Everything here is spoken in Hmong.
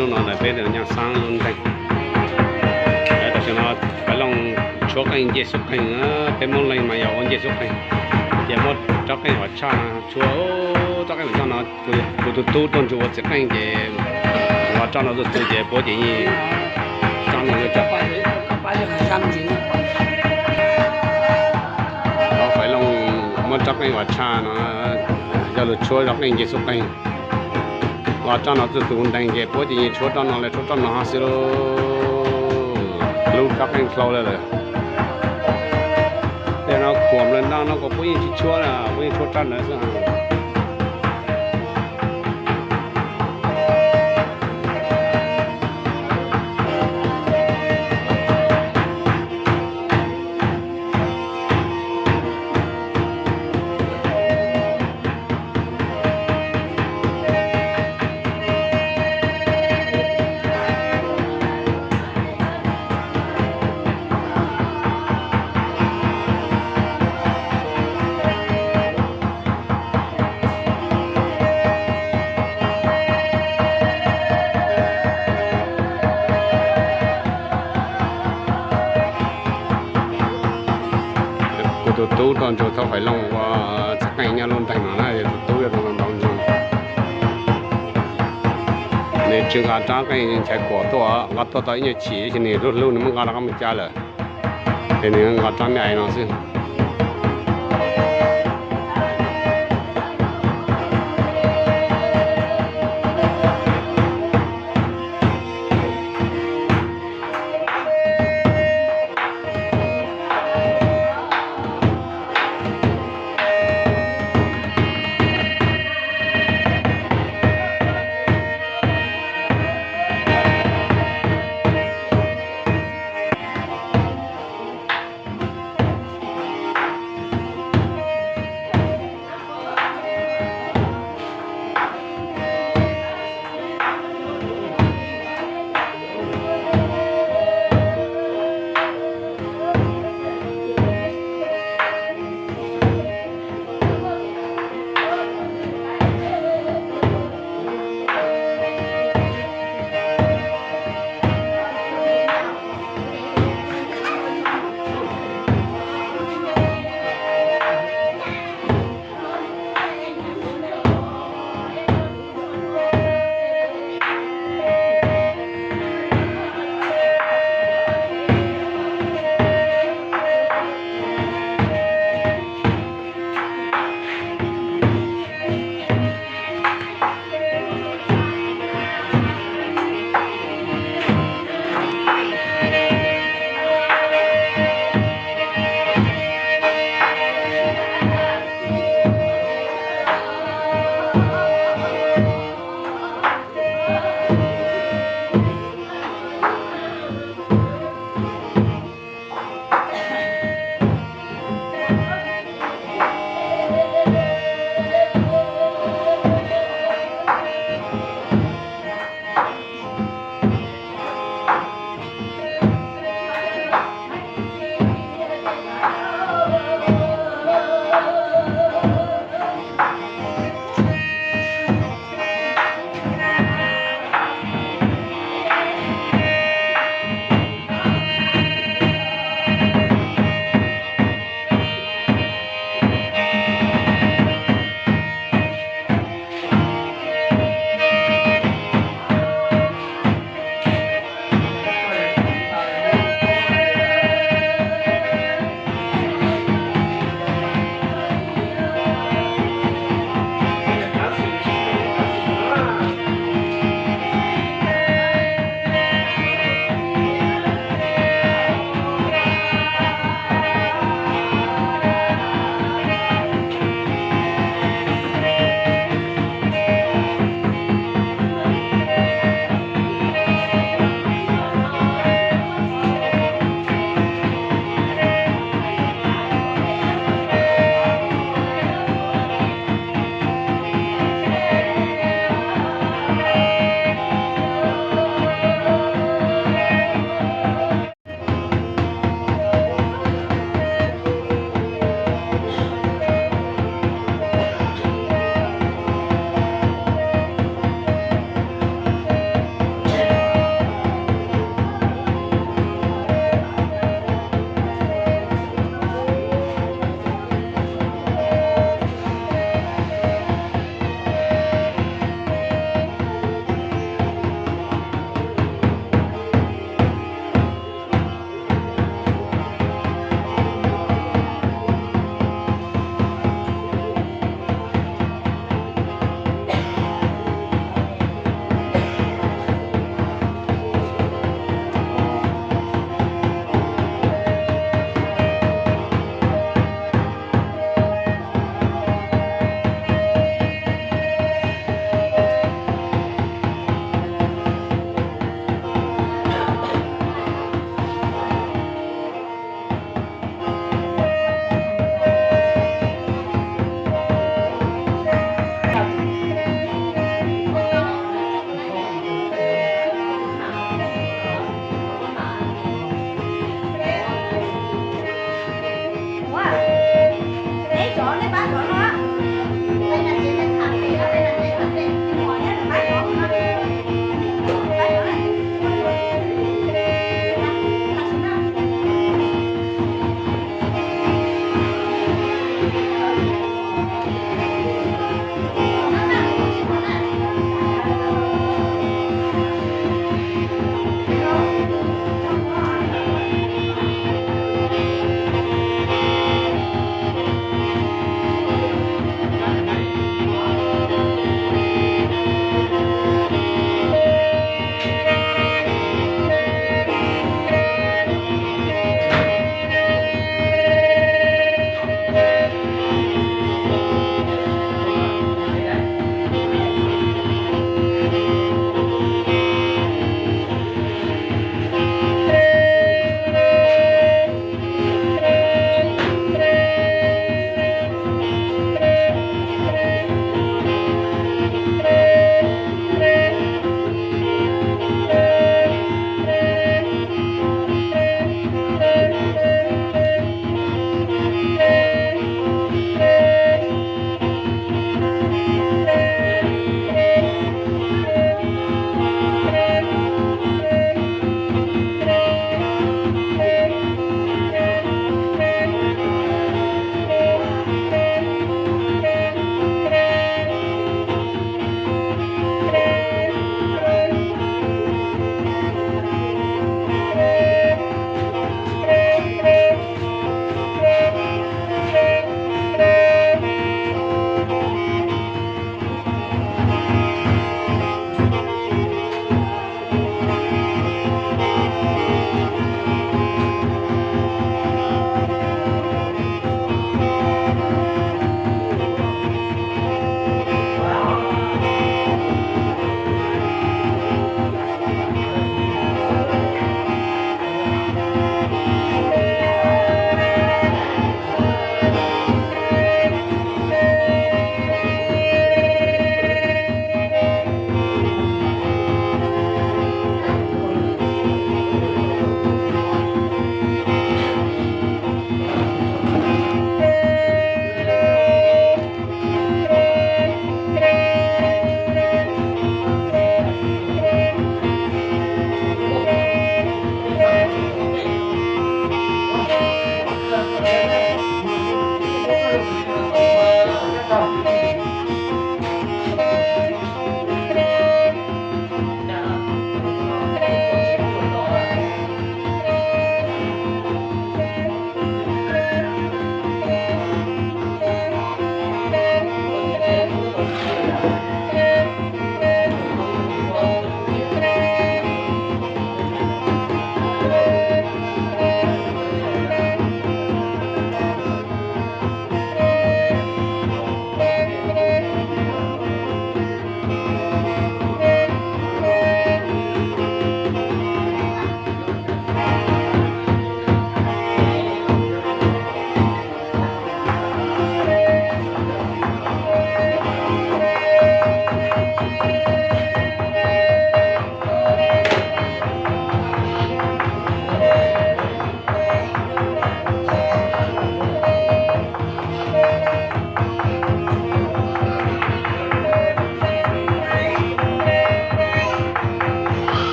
Hnub no ntawm peb nyob xab lub nteeg. Tam sim no Faiv Looj tshuab qeej ncej xub qeeg, peb Hmoob Leej mas yog ua ncej xub qeeg. Ces muab rab qeej uas tshaj no tshuab, rab qeej uas tshaj no, kuv tus tub tuaj ntsug ua txiv qeej ces ua rab no tuaj txug ces puab ces yeej rab no. Faiv Looj muab rab qeej uas tshaj no coj lug tshuab rab qeej ncej xub qeeg. Ua rab no tuaj txug nteeg ces puab ces yeej tshuab rab no le tshuab rab no xwb lauj. Hlub rab qeej dlhau le lawm. Tej no khuam le naj no kuas puab yeej tsis tshuab, puab yeej tshuab rab ntawd xwb. Kuv tus tub tuaj ntsug thaub Faiv Looj ua txiv qeej nyob lub nteeg no na, yog tus tub yuav tuaj ntaus ntsug. Nws tsis nqa rab qeej nchaiv kuam tuaj, nqa tuaj tau ib nyuag chim, tab sis nws hlub hlub nws muab nqa rov qab mus cav lawm. Ces nws nqa rab me ais no xwb.